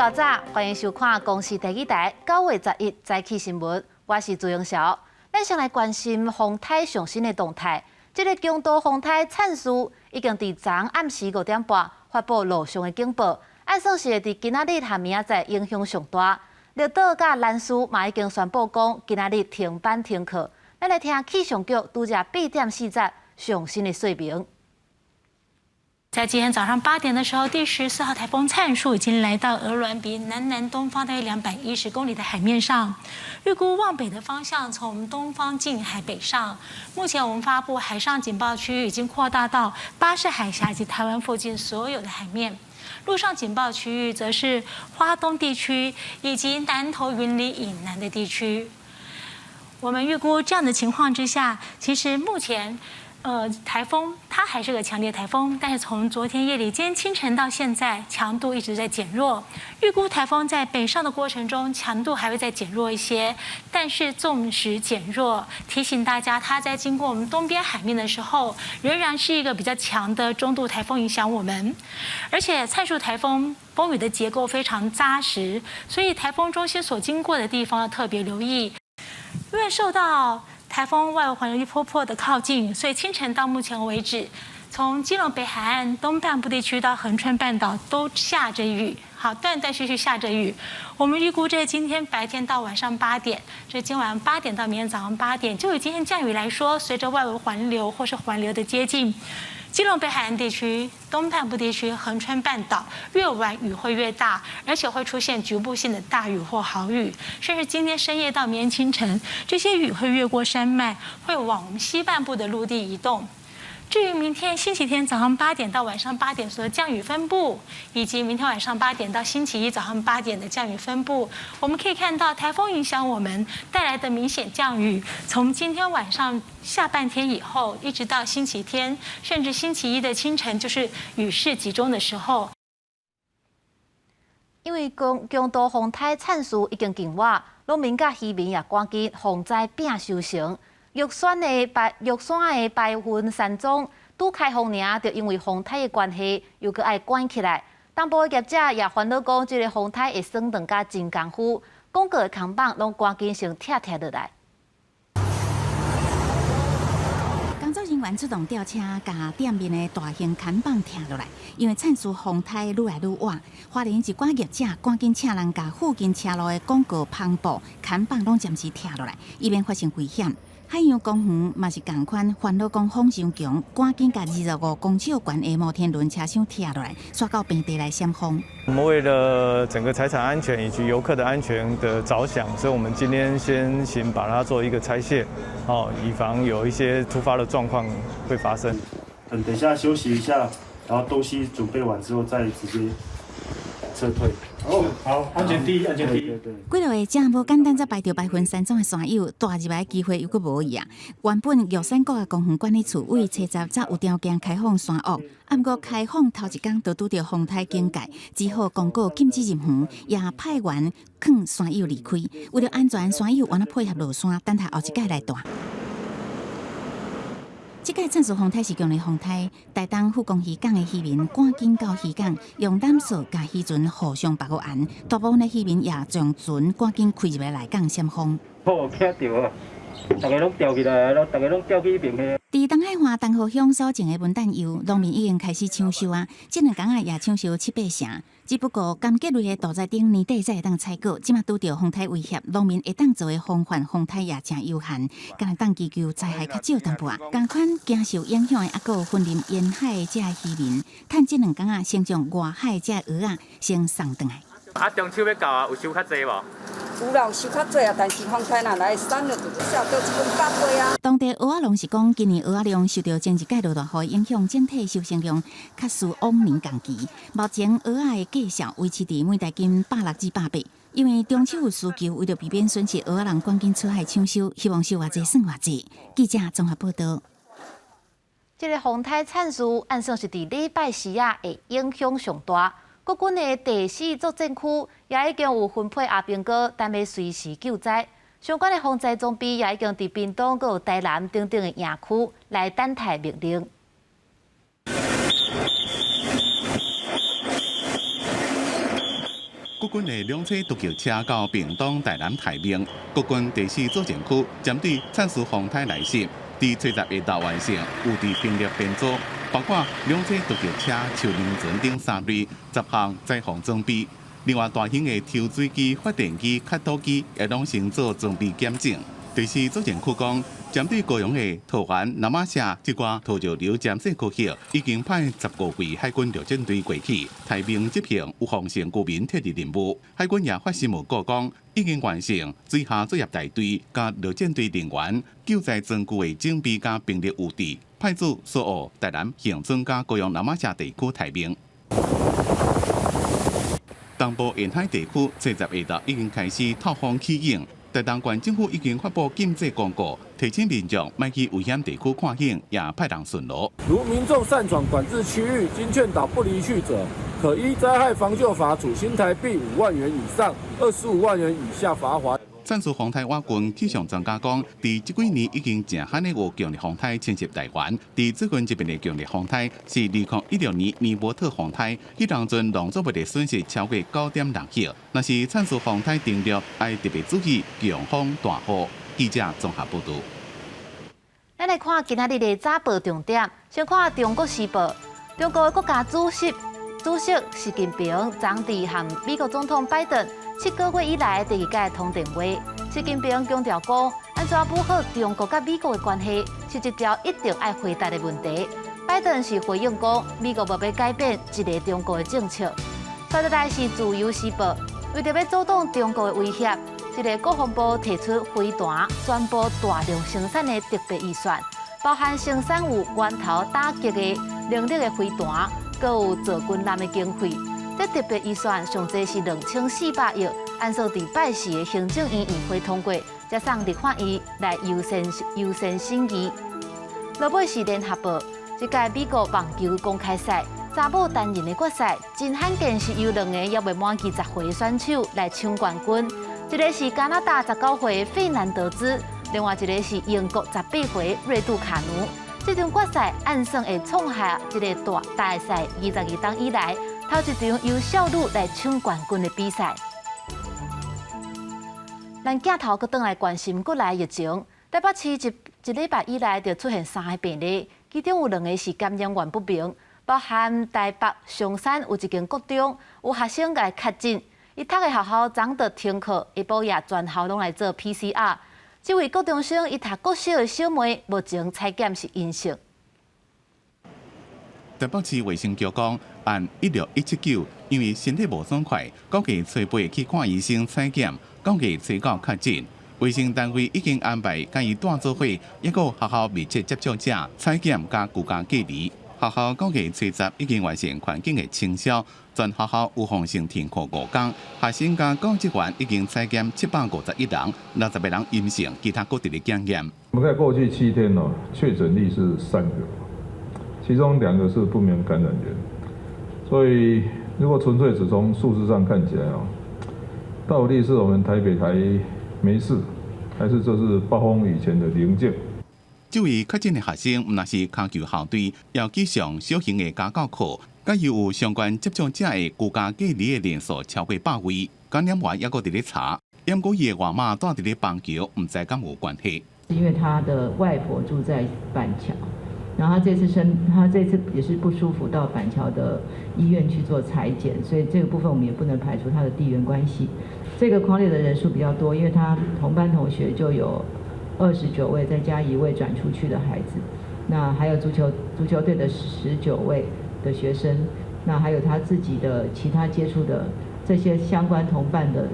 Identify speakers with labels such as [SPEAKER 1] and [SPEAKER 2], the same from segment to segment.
[SPEAKER 1] 厚早，歡迎收看公視第二台9月11早起新聞。我是朱英韶。咱先來關心風颱上新的動態。這个強度風颱燦樹已經佇昨暗時5點半發布陸上的警報，按算是會佇今仔日和明仔載影響上大。綠島佮蘭嶼嘛已經宣布講今仔日停班停課。咱來聽氣象局拄才8點40上新的說明。
[SPEAKER 2] 在今天早上8點的時候，第14號颱風燦樹已經來到鵝鑾鼻南南東方大約210公里的海面上，預估往北的方向從東方近海北上。目前我們發布海上警報區域已經擴大到巴士海峽以及台灣附近所有的海面。陸上警報區域則是花東地區以及南投雲林以南的地區。我們預估這樣的情況之下，其實目前，颱風它還是個強烈颱風，但是從昨天夜裡、今天清晨到現在，強度一直在減弱。預估颱風在北上的過程中，強度還會再減弱一些。但是縱使減弱，提醒大家，它在經過我們東邊海面的時候，仍然是一個比較強的中度颱風影響我們。而且燦樹颱風風雨的結構非常紮實，所以颱風中心所經過的地方要特別留意，因為受到颱風外圍環流一波波的靠近，所以清晨到目前為止，從基隆北海岸東半部地區到恆春半島都下着雨，好，斷斷續續下着雨。我們預估這今天白天到晚上八點，這今晚八點到明天早上八點，就以今天降雨來說，隨着外圍環流或是環流的接近，基隆北海岸地區、東半部地區、恆春半島越晚雨會越大，而且會出現局部性的大雨或豪雨，甚至今天深夜到明天清晨，這些雨會越過山脈，會往我們西半部的陸地移動。至於明天星期天早上八點到晚上八點所降雨分布，以及明天晚上八點到星期一早上八點的降雨分布，我們可以看到颱風影響我們帶來的明顯降雨，從今天晚上下半天以後，一直到星期天，甚至星期一的清晨，就是雨勢集中的時候。
[SPEAKER 1] 因為強強度風颱燦樹已經近倚，農民佮漁民也趕緊防災拼收成。玉山的白雲山莊拄開放爾，就因為風颱的關係，又閣愛關起來。東部的業者也煩惱講，這个風颱會損斷甲真功夫，廣告的看板攏趕緊先拆拆落來。
[SPEAKER 3] 工作人員出動吊車，共店面的大型看板拆落來，因為燦樹風颱愈來愈倚，花蓮一寡業者趕緊請人共附近車路的廣告帆布、看板攏暫時拆落來，以免發生危險。海洋公園嘛是仝款，煩惱講風傷強，趕緊共25公尺懸的摩天輪車廂拆落來，徙到平地來閃風。
[SPEAKER 4] 我們為了整個財產安全以及遊客的安全的着想，所以我們今天先行把它做一個拆卸，哦，以防有一些突發的狀況會發生。
[SPEAKER 5] 等等下休息一下，然後東西準備完之後再直接撤退。
[SPEAKER 6] 哦，好，安全第一，安全第一。
[SPEAKER 3] 幾落個這無簡單，才排著白雲山莊的山友，踏入來的機會猶閣無去啊。原本玉山國家公園管理處為初十才有條件開放山屋，啊，毋過開放頭一工就拄著風颱警戒，只好公告禁止入園，也派員勸山友離開。為了安全，山友願意配合落山，等待後一擺來蹛。這擺燦樹風颱是強烈風颱，台東富岡漁港的漁民趕緊到漁港，用纜索共漁船互相縛護岸。大部分的漁民也將船趕緊開入來內港閃風。
[SPEAKER 7] 好，驚著啊！逐家攏吊起來，逐家攏吊去彼邊去。
[SPEAKER 3] 佇東海岸東河鄉所種的文旦柚，農民已經開始搶收啊！這兩工仔也搶收七八成。只不過柑橘類的屠宰頂年底才會當採果，這馬拄著風颱威脅，農民會當做的防範風颱也誠有限，敢若當祈求災害較少淡薄仔。仝款驚受影響的，猶閣有雲林沿海的這漁民，趁這兩工仔先將外海的這蚵仔先送轉來。
[SPEAKER 8] 啊，中秋欲到啊，有收較濟無？
[SPEAKER 9] 有啦，有收較濟啊，但是風颱若來散了，就少倒一分百倍啊。
[SPEAKER 3] 當地蚵仔農是講，今年蚵仔量受著前一屆落大雨影響，整體收成量較輸往年仝期。目前蚵仔的價數維持佇每大斤160至180。因為中秋有需求，為著避免損失，蚵仔農趕緊出海搶收，希望收偌濟算偌濟。記者綜合報道。
[SPEAKER 1] 這个風颱燦樹按算是佇禮拜四仔會影響上大。國軍的第四作戰區也已經有分配阿兵哥，等欲隨時救災。相關的防災裝備也已經佇屏東、閣有台南等等的營區來等待命令。
[SPEAKER 10] 國軍的兩車獨腳車到屏東、台南、台明，國軍第四作戰區針對燦書風颱來襲，佇初十下晝完成有地兵力編組，包括兩車獨腳車、樹林船等三類10項災防裝備。另外，大型的抽水機、發電機、開土機也攏先做裝備檢整。第四作戰區講，針對高雄的桃園、那瑪夏這掛土石流監測區域，已經派15位海軍陸戰隊過去，台明執行預防性居民撤離任務。海軍也發新聞稿講，已經完成水下作業大隊佮陸戰隊人員救災裝具的準備佮兵力預置，派駐蘇澳、台南、恆春佮高雄那瑪夏地區待命。東部沿海地區，初十下晝已經開始透風起湧。台東縣政府已經發布禁制公告，提醒民眾莫去危險地區看險，也派人巡邏。
[SPEAKER 11] 如民眾擅闖管制區域，經勸導不離去者，可依災害防救法處新台幣5萬元以上25萬元以下罰鍰。
[SPEAKER 10] 燦書風颱我軍氣象專家講，佇這幾年已經誠罕的有強烈風颱侵襲台灣。佇最近這遍的強烈風颱是2016年尼伯特風颱，彼當陣農作物的損失超過9.6億。若是燦書風颱登陸，愛特別注意強風大雨。記者綜合報道。
[SPEAKER 1] 咱來看今仔日的早報重點，先看《中國時報》。中國的國家主席習近平昨佇和美國總統拜登7個月以來第二擺通電話。習近平強調講，按怎補好中國佮美國的關係，是一條一定愛回答的問題。拜登是回應講，美國無欲改變一個中國的政策。接落來是《自由時報》，為著欲阻擋中國的威脅，這个國防部提出飛彈全部大量生產的特別預算，包含生產有源頭打擊的能力的飛彈，閣有造軍艦的經費。這特別預算上濟是2400億，按說佇拜四的行政院院會通過，才送立法院來優先審議。落尾是聯合報，這屆美國網球公開賽查某單人的決賽，真罕見是由兩個猶未滿20歲的選手來搶冠軍。一个是加拿大19歲費南德茲，另外一个是英國18歲瑞杜卡努。這場決賽按算會創下這个大賽22冬以來頭一場由少女來搶冠軍的比賽。咱鏡頭閣轉來關心國內疫情，台北市一禮拜以來就出現三个病例，其中有兩个是感染源不明，包含台北松山有一間國中有學生來確診，伊讀的學校昨就停課，下晡也全校攏來做 PCR。這位國中生伊讀國小的小妹，目前採檢是陰性。
[SPEAKER 10] 台北市衛生局講，案16179，因為身體無爽快，9月初八去看醫生採檢，9月初九確診。衛生單位已經安排共伊帶做伙，抑閣學校密切接觸者採檢佮居家隔離。學校9月初十已經完成環境的清消，全學校預防性停課5工。學生佮教職員已經採檢751人，60個人陰性，其他閣佇咧檢驗。
[SPEAKER 12] 我們在過去7天哦，確診率是三個，其中兩個是不明感染源，所以如果純粹只從數字上看起來哦，到底是我們台北還沒事，還是這是暴風雨前的寧靜？
[SPEAKER 10] 這位確診的學生，毋但是跤球校隊，也去上小型的家教課，佮有相關接觸者的居家隔離的人數超過100位，感染源猶閣佇咧查。毋過伊的外媽蹛佇咧板橋，毋知敢有關係。
[SPEAKER 13] 因為他的外婆住在板橋，然後他這次也是不舒服，到板橋的醫院去做採檢，所以這個部分我們也不能排除他的地緣關係。這個匡列的人數比較多，因為他同班同學就有29位，再加一位轉出去的孩子，那還有足球隊的19位的學生，那還有他自己的其他接觸的這些相關同伴的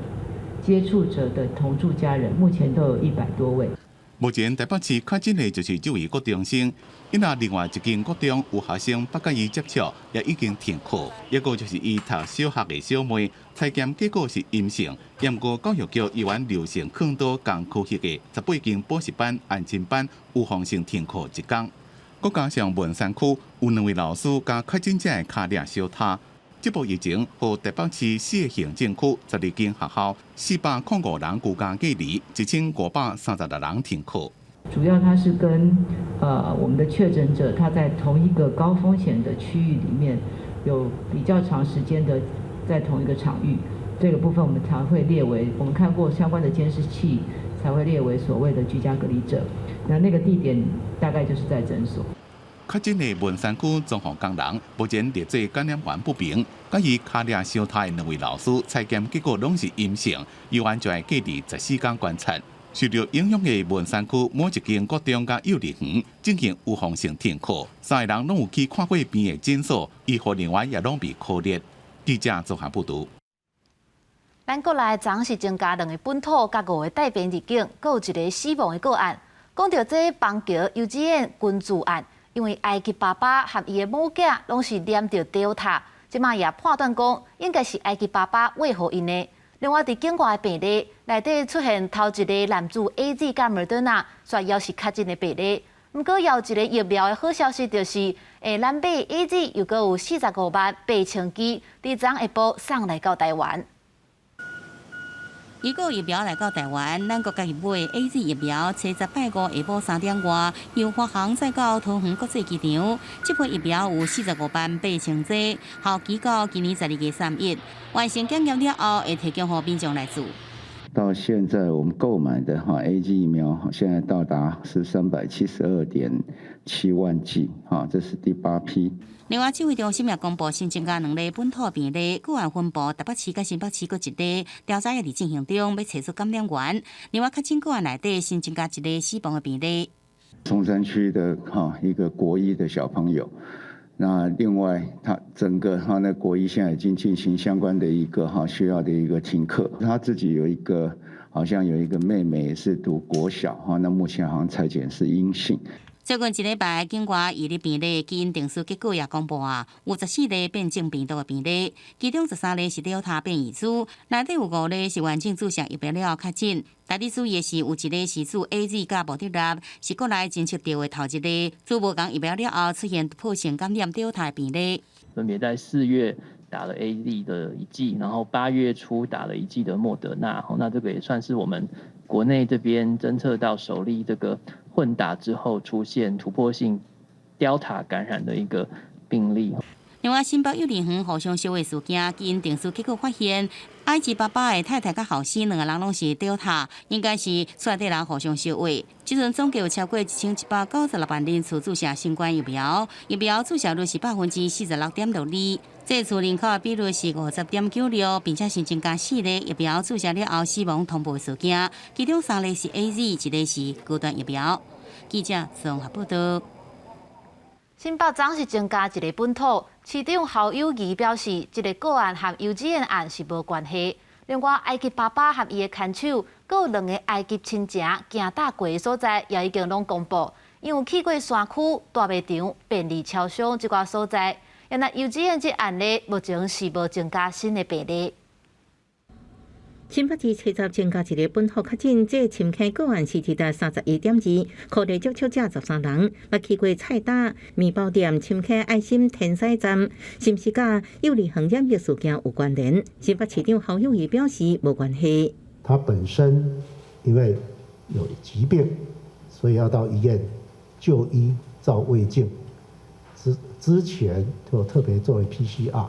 [SPEAKER 13] 接觸者的同住家人，目前都有100多位。
[SPEAKER 10] 目前台北市確診的就是這位國中生，因為另外一間國中有學生捌佮伊接觸，也已經停課。一個就是伊讀小學的小妹，採檢結果是陰性，毋過教育局依原流程囥佇仝區域的18間補習班、安親班預防性停課一工。閣加上文山區有兩位老師佮確診者的跤領相疊。這波疫情，予台北市四個行政區12間學校405人居家隔離，1536人停課。
[SPEAKER 13] 主要他是跟我們的確診者，他在同一個高風險的區域裡面，有比較長時間的在同一個場域，這個部分我們才會列為，我們看過相關的監視器，才會列為所謂的居家隔離者。那那個地點大概就是在診所。
[SPEAKER 10] 確診的文山區綜合工人，目前列做感染源不明，佮伊跤掠相疊的兩位老師採檢結果攏是陰性，猶原就愛隔離14天觀察。受著影響的文山區每一間國中佮幼兒園進行預防性停課，三个人攏有去看過病的診所，醫護人員也攏被剋咧。記者綜合報導。
[SPEAKER 1] 咱國內昨是增加兩个本土佮五个帶病入境，閣有一个死亡的個案。講著這邦橋幼稚園群聚案，因為埃及爸爸和伊的某囝攏是染著 Delta，這馬也判斷講應該是埃及爸爸餵予𪜶的。另外，佇境外的病例內底出現頭一个男子 AZ 佮莫德納，煞猶是確診的病例。毋過，有一个疫苗的好消息就是，咱買 AZ 又閣有45萬8千劑，佇昨下晡送來到臺灣。
[SPEAKER 3] 伊個疫苗來到臺灣，咱國家己買 AZ 疫苗，初十拜五下晡3點外，由華航載到桃園國際機場。這批疫苗有45萬8千劑，效期到今年12月31。完成檢驗了後，會提供予民眾來注。
[SPEAKER 14] 到現在我們購買的哈 AZ 疫苗，現在到達是372.7萬劑，哈，這是第八批。
[SPEAKER 3] 另外，指揮中心也公布新增加兩例本土病例，個案分布台北市佮新北市各一例，調查也佇進行中，欲揣出感染源。另外，確診個案內底新增加一例死亡的病例。
[SPEAKER 14] 松山區的哈一個國一的小朋友，那另外他整個哈那國一現在已經進行相關的一個哈需要的一個停課，他自己有一個好像有一個妹妹是讀國小哈，那目前好像採檢是陰性。
[SPEAKER 3] 最近一禮拜，境外移入病例基因定序結果也公布啊，有14例變種病毒的病例，其中13例是 Delta 變異株，內底有五例是完整注射疫苗了後確診。特別注意的是，有一例是注 AZ 佮莫德納，是國內偵測著的頭一例，注無仝疫苗了後出現突破性感染 Delta 病例。
[SPEAKER 15] 分別在4月打了 AZ 的一劑，然後8月初打了一劑的莫德納，那這個也算是我們國內這邊偵測到首例這個混打之後出現突破性 Delta 感染的一個病例。
[SPEAKER 3] 另外，新北幼兒園互相相罵事件，基因定序結果發現，埃及爸爸的太太佮後生兩个人攏是 Delta，應該是厝內底人互相相罵。這陣總計有超過1196萬人次注射新冠疫苗，疫苗注射率是46.62%，這次人口的比率是50.96，並且新增加四例疫苗注射了後死亡通報事件，其中三例是 AZ，一例是高端疫苗。記者綜合報道。
[SPEAKER 1] 新北昨是增加一个本土，市長侯友宜表示，這个個案和幼稚園案是無關係。另外，埃及爸爸和伊的牽手，閣有兩个埃及親情行搭過的所在，也已經攏公布。𪜶有去過山區、大賣場、便利超商這寡所在。原來幼稚園這案例目前是無增加新的病例。
[SPEAKER 16] 新北市初十增加一个本土確診，這深坑個案 CT 值31.2，可疑接觸者13人，捌去過菜搭、麵包店、深坑愛心填屎站，是毋是佮幼兒園染疫事件有關聯？新北市長侯友宜表示無關係。
[SPEAKER 17] 他本身因為有疾病，所以要到醫院就醫照胃鏡，之前就特別做了 PCR，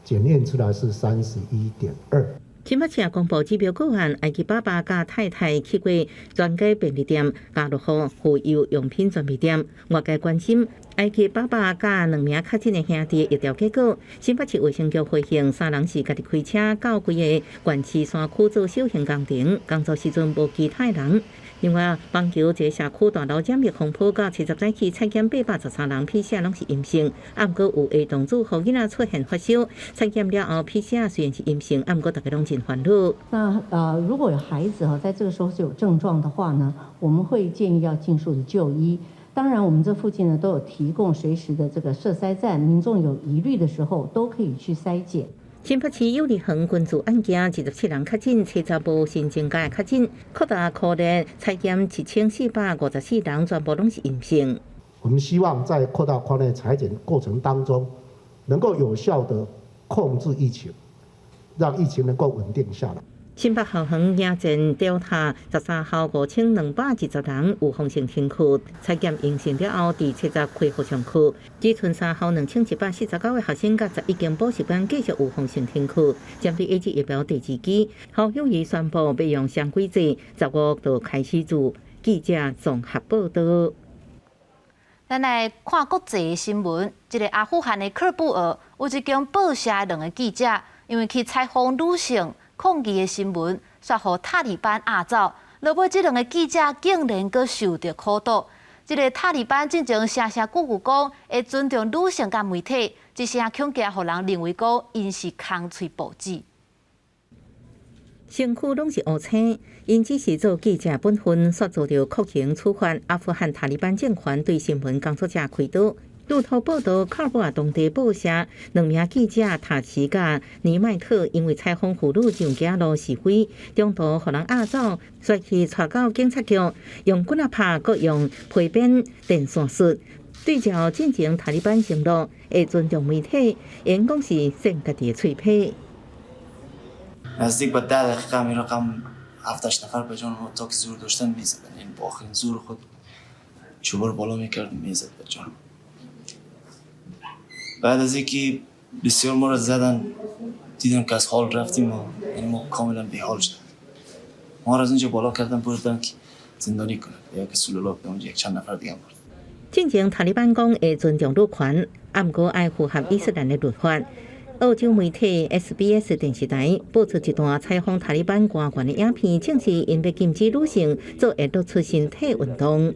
[SPEAKER 17] 檢驗出來是31.2。
[SPEAKER 16] 新北市公布指標個案，埃及爸爸佮太太去過全家便利店、家樂福婦幼用品專賣店。外界關心埃及爸爸佮兩名確診的兄弟疫調結果。新北市衛生局回應，三人是家己開車到幾个縣市山區做小型工程，工作時陣無其他人。另外，邦橋一个社區大樓染疫風波，到七十早起採檢813人 PCR 攏是陰性，毋過有兒童組予囡仔出現發燒，採檢了後 PCR 雖然是陰性，毋過大家攏真煩惱。
[SPEAKER 18] 那如果有孩子哈，在這個時候是有症狀的話呢，我們會建議要盡速的就醫。當然，我們這附近呢都有提供隨時的這個設篩站，民眾有疑慮的時候都可以去篩檢。
[SPEAKER 16] 新北市幼兒園群聚案件，27人確診，初十無新增加確診，擴大擴大採檢1454人，全部攏是陰性。
[SPEAKER 17] 我們希望在擴大框內採檢過程當中，能夠有效的控制疫情，讓疫情能夠穩定下來。
[SPEAKER 16] 新北校園迎戰 Delta 13號5220人有風性天氣，採檢陽性了後，佇七十恢復上課。只賰三校2149個學生佮11間補習班繼續有風性停課。針對 AZ 疫苗第二劑，侯友宜宣布欲用雙軌制，15就開始做。記者綜合報道。
[SPEAKER 1] 咱來看國際新聞，這个阿富汗的喀布爾有一間報社的兩个記者，因為去採訪女性抗議的新聞，煞予塔利班押走。落尾，這兩个記者竟然閣受著苦毒。這个塔利班進前聲聲句句講會尊重女性佮媒體，這聲恐驚予人認為講𪜶是空喙報紙。
[SPEAKER 16] 身軀攏是烏青，𪜶只是做記者本分，煞遭著酷刑處罰。阿富汗塔利班政權對新聞工作者開刀。路透報道，喀布爾當地報社兩名記者塔奇佮尼麥特，因為採訪婦女上街路示威，中途予人押走，煞去帶到警察局，用棍仔拍，閣用皮鞭電線術。對照進前塔利班承諾會尊重媒體，𪜶講是扇家己的喙皮。
[SPEAKER 19] نزدیک به 10 دقیقه همین رقم هفت هشت نفر به جان ما تا که زور داشتن میزدن، یعنی با آخرین زور خود چوبا رو بالا میکرد، میزد به جان. بعد از اینکه بسیار ما رو زدن، دیدن که از حال رفتیم و یعنی ما کاملا بیحال شدیم، ما رو از اونجا بالا کردن بردن که زندانی کنن یا که سلولات به اونجا یک چند نفر دیگه برد.
[SPEAKER 16] 進前塔利班講會尊重女權，毋過愛符合伊斯蘭的律法。澳洲媒體 SBS 電視台播出一段採訪塔利班官員的影片，證實𪜶欲禁止女性做會露出身體運動。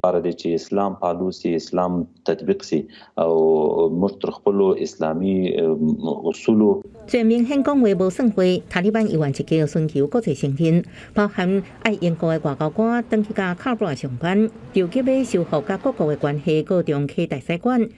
[SPEAKER 20] لپاره دی چې اسلام پالو سي، اسلام تطبیق سي او موږ تر خپلو اسلامي اصولو
[SPEAKER 16] 最明顯講話無算話，塔利班猶原積極尋求國際承認，包含愛英國的外交官轉去共喀布爾上班，就急欲修復佮各國的關係，閣重啟大使館。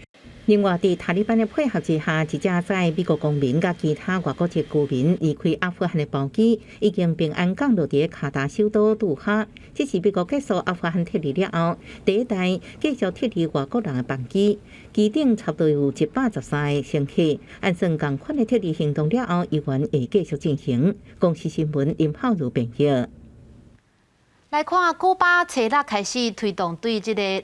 [SPEAKER 16] 另外，佇塔利班的配合之下，一隻載美國公民佮其他外國籍居民離開阿富汗的包機已經平安降落佇卡達首都杜哈。這是美國結束阿富汗撤離了後，第一台繼續撤離外國人的班機。機頂差不多有113個乘客。按算仝款的撤離行動了後，猶原會繼續進行。公視新聞林浩如編譯。
[SPEAKER 1] 來看，古巴初六開始推動對這个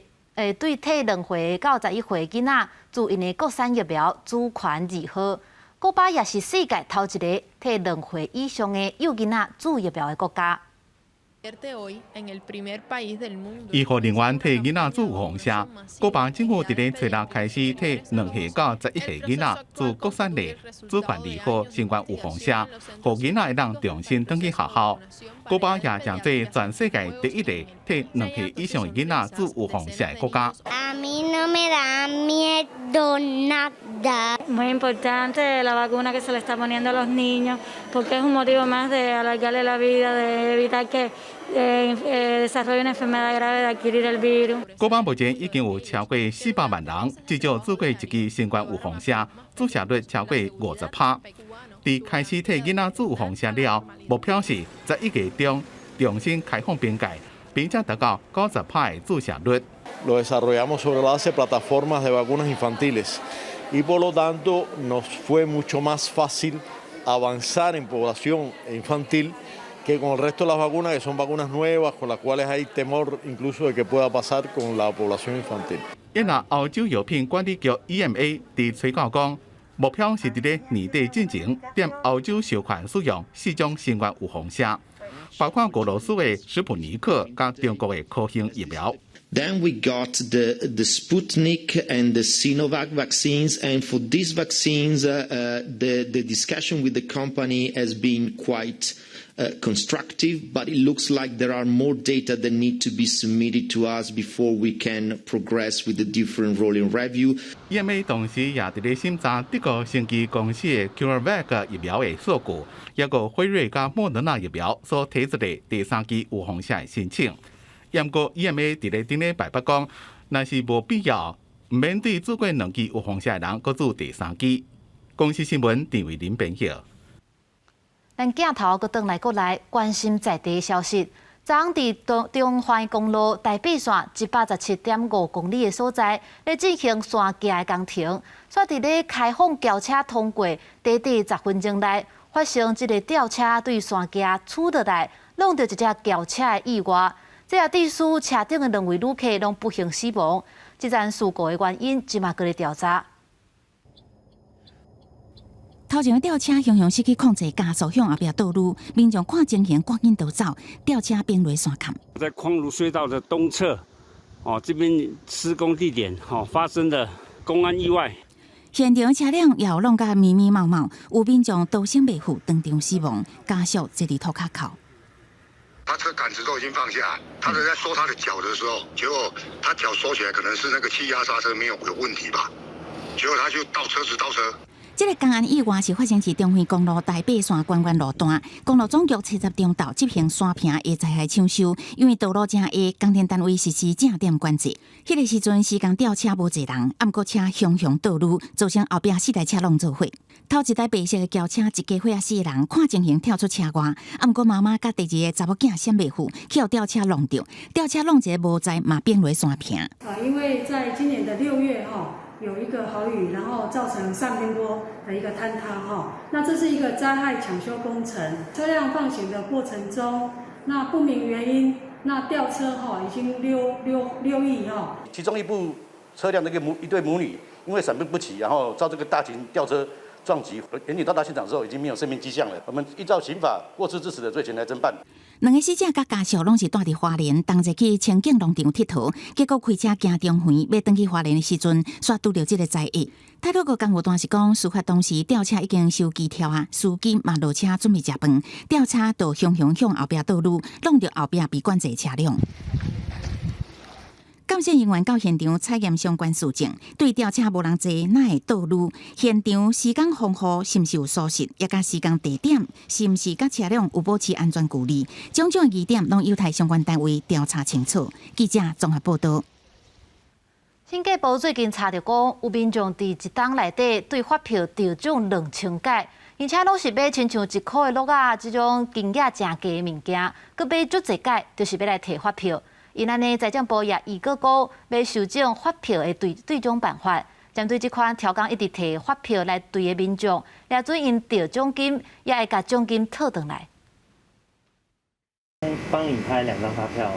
[SPEAKER 1] 對替2歲到11歲囡仔注𪜶的國產疫苗主權2號。古巴也是世界頭一个替2歲以上的幼囡仔注疫苗的國家。
[SPEAKER 10] 醫護人員替囡仔注預防射，古巴政府佇咧初六開始替2歲到11歲囡仔注國產的主權二號新冠預防射，予囡仔會當重新轉去學校。古巴也成做全世界第一個替2歲以上的囡仔注預防射的國家。
[SPEAKER 21] A mí no me da miedo nada.
[SPEAKER 22] Muy importante la vacuna que se le está poniendo a los niños, porque es un motivo más de alargarle la vida, de evitar que desarrolle una enfermedad grave de adquirir el virus.
[SPEAKER 10] 古巴目前已經有超過400萬人至少注過一劑新冠預防射，注射率超過50%。佇開始替囡仔注預防射了，目標是11月中重新開放邊界，並且達到90%的注射率。
[SPEAKER 23] Lo desarrollamos sobre la base de plataformas de vacunas infantiles y por lo tanto nos fue mucho más fácil avanzar en población infantil que con el resto de las vacunas, que son vacunas nuevas, con las cuales hay temor incluso de que pueda pasar con la población infantil.
[SPEAKER 10] 因為歐洲藥品管理局 EMA 佇催告講，目標是佇咧年底進前，踮歐洲授權使用四種新冠預防射，包括俄羅斯的史普尼克佮中國的科興疫苗。
[SPEAKER 24] Then we got the Sputnik and the Sinovac vaccines, and for these vaccines, the discussion with the company has been quite constructive, but it looks like there are more data that need to be submitted to us before we can progress with the different rolling review.
[SPEAKER 10] EMA 同時也佇咧審查德國生技公司的 CureVac 疫苗的數據，抑閣輝瑞佮莫德納疫苗所提出的第三劑預防射的申請。毋過 EMA 佇咧頂禮拜八講，若是無必要，毋免對注過兩劑預防射的人閣注第三劑。公視新聞陳慧琳編譯。
[SPEAKER 1] 咱鏡頭閣轉來國內關心在地的消息。昨昏佇中中環公路台八線117.5公里的所在，咧進行山橋的工程，煞佇咧開放轎車通過，短短10分鐘內，發生這个吊車對山崎杵落來，挵著一隻轎車的意外。這也致使車頂的兩位旅客攏不幸死亡。這樁事故的原因，這馬閣咧調查。
[SPEAKER 3] 頭前的吊車雄雄失去控制，加速向後壁倒溜，民眾看情形，趕緊逃走，吊車崩落山崁。
[SPEAKER 2] 在匡盧隧道的東側，哦，這邊施工地點，哦，發生的工安意外。
[SPEAKER 3] 現場車輛也有弄甲密密麻麻，有民眾逃生袂赴，當場死亡，家屬坐佇塗跤哭。
[SPEAKER 4] 他車桿子都已經放下，他在收他的腳的時候，結果他腳收起來，可能是那個氣壓剎車沒有有問題吧，結果他就倒車子倒車。
[SPEAKER 3] 這个工安意外是發生佇中橫公路台八線關關路段，公路總局七十中晝執行山坪的災害搶修，因為道路誠狹，工程單位實施正點管制。彼个時陣，施工吊車無濟人，毋過車雄雄倒溜，造成後壁四台車攏做伙。頭一台白色的轎車一家伙仔四个人看情形跳出車外，毋過媽媽佮第二个查某囝閃袂赴，去予吊車挵著，吊車挵一个無在嘛崩落山坪。
[SPEAKER 5] 啊，因為在今年的6月哈，有一個豪雨，然後造成上邊坡的一個坍塌哈。那這是一個災害搶修工程，車輛放行的過程中，那不明原因，那吊車哈已經溜溜溜逸哈。
[SPEAKER 6] 其中一部車輛的一對母女，因為閃避不及，然後遭這個大型吊車撞擊，員警到達現場之後已經沒有生命跡象了。我們依照刑法過失致死的罪嫌來偵辦。
[SPEAKER 3] 兩個死者佮家屬攏是蹛佇花蓮，同齊去清境農場𨑨迌，結果開車經中橫欲轉去花蓮的時陣，煞拄著這个災厄。太魯閣工務段是講，事發當時吊車已經收機跳啊，司機嘛落車準備食飯，吊車就雄雄向後壁倒溜，挵著後壁被管制車輛。鑑證人員到現場採驗相關事證，對吊車無人坐，哪會倒溜？現場施工防護是毋是有疏失？抑佮施工地點是毋是佮車輛有保持安全距離？種種疑點攏有待相關單位調查清楚。記者綜合報道。
[SPEAKER 1] 審計部最近查著講，有民眾佇一冬內底對發票得獎2000擺，而且攏是買親像一箍的樂仔這種金額誠低的物件，閣買足濟擺，就是欲來提發票。𪜶按呢，財政部也預告講，欲修正發票的兌獎辦法，針對這款刁工一直提發票來兌的民眾，掠準𪜶得獎金，也會共獎金討轉來。
[SPEAKER 25] 幫你開兩張發票。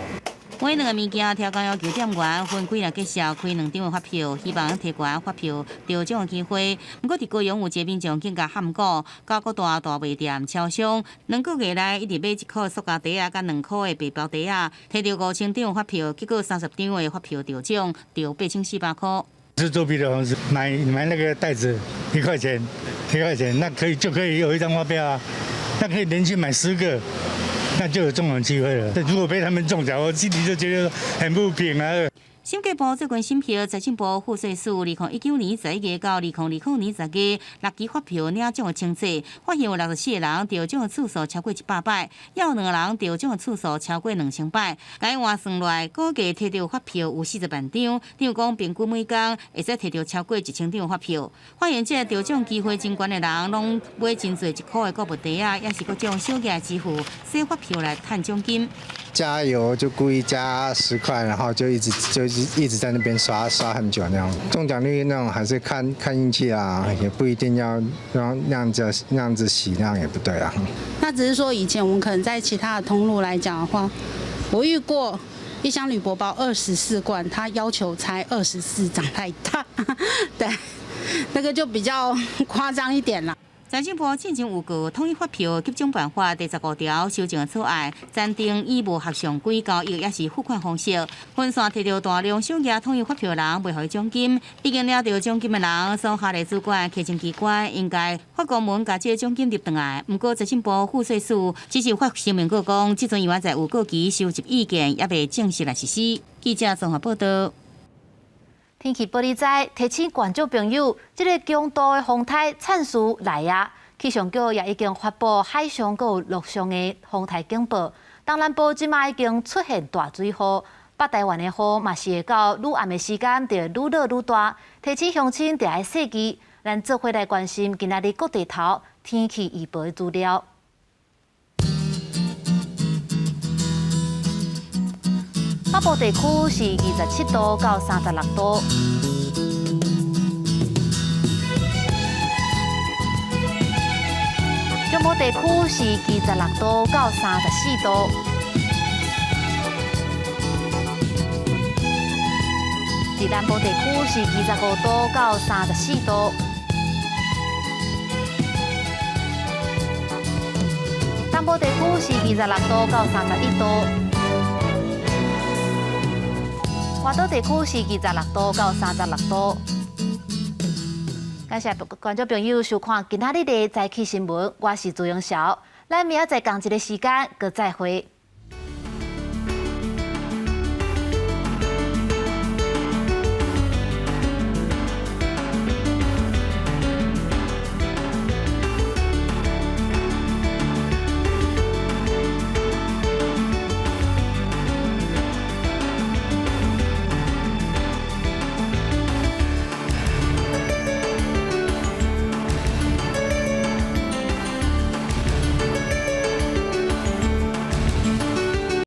[SPEAKER 16] 買兩个物件，刁工要求店員分幾若結數開兩張的發票，希望提懸發票得獎的機會。毋過佇高雄有一个民眾竟共譀股，到各大大賣店、超商，2個月內一直買一箍塑膠袋仔，佮2箍的白包袋仔，提著5000張發票，結果30張的發票得獎，得8400箍。
[SPEAKER 26] 是作弊的方式，買那個袋子1塊錢，1塊錢，那可以就可以有一張發票啊，那可以連續買10個。那就有中獎機會了。如果被他們中獎，我心裡就覺得很不平啊。
[SPEAKER 16] 審計部最近審核財政部賦稅署2019年11月到2020年10月六期發票領獎的清冊，發現有64個人得獎的次數超過100擺，也有兩個人得獎的次數超過2000擺。共換算來，估計提著發票有40萬張，等於講平均每工會使提著超過1000張發票。發現這个得獎機會真懸的人，攏買真濟1箍的購物袋仔，抑是各種小額支付，洗發票來趁獎金。
[SPEAKER 27] 加油就故意加10塊，然後就一直就一直在那邊刷刷很久那樣。中獎率那種還是看看運氣啊，也不一定要讓那樣子洗，那樣也不對啊。
[SPEAKER 28] 那只是說以前我們可能在其他的通路來講的話，我遇過一箱鋁箔包24罐，他要求拆24張，太大，對，那個就比較誇張一點啦。
[SPEAKER 16] 財政部進前有告統一發票給獎辦法第15條修正草案，暫定以無合常規交易抑是付款方式，分散提著大量小額統一發票人，袂予伊獎金。已經領著獎金的人，所轄的主管稽徵機關應該發公文共這个獎金入轉來。毋過財政部賦稅署只是發聲明告講，這陣猶還在有過期收集意見，猶未正式來實施。記者綜合報道。
[SPEAKER 1] 天氣報你知，提醒觀眾朋友，這个強度的風颱燦事來啊！氣象局也已經發布海上閣有陸上的風颱警報。東南部這馬已經出現大水雨，北台灣的雨嘛是會到愈暗的時間就愈落愈大。提醒鄉親著愛細記，咱做伙來關心今仔日各地頭天氣預報的資料。北部地區是27度到36度。中部地區是26度到34度。佇南部地區是25度到34度。東部地區是26度到31度。外島地區是26度到36度。感謝觀眾朋友收看今仔日的早起新聞，我是朱永曉，咱明仔載仝一个時間閣再會。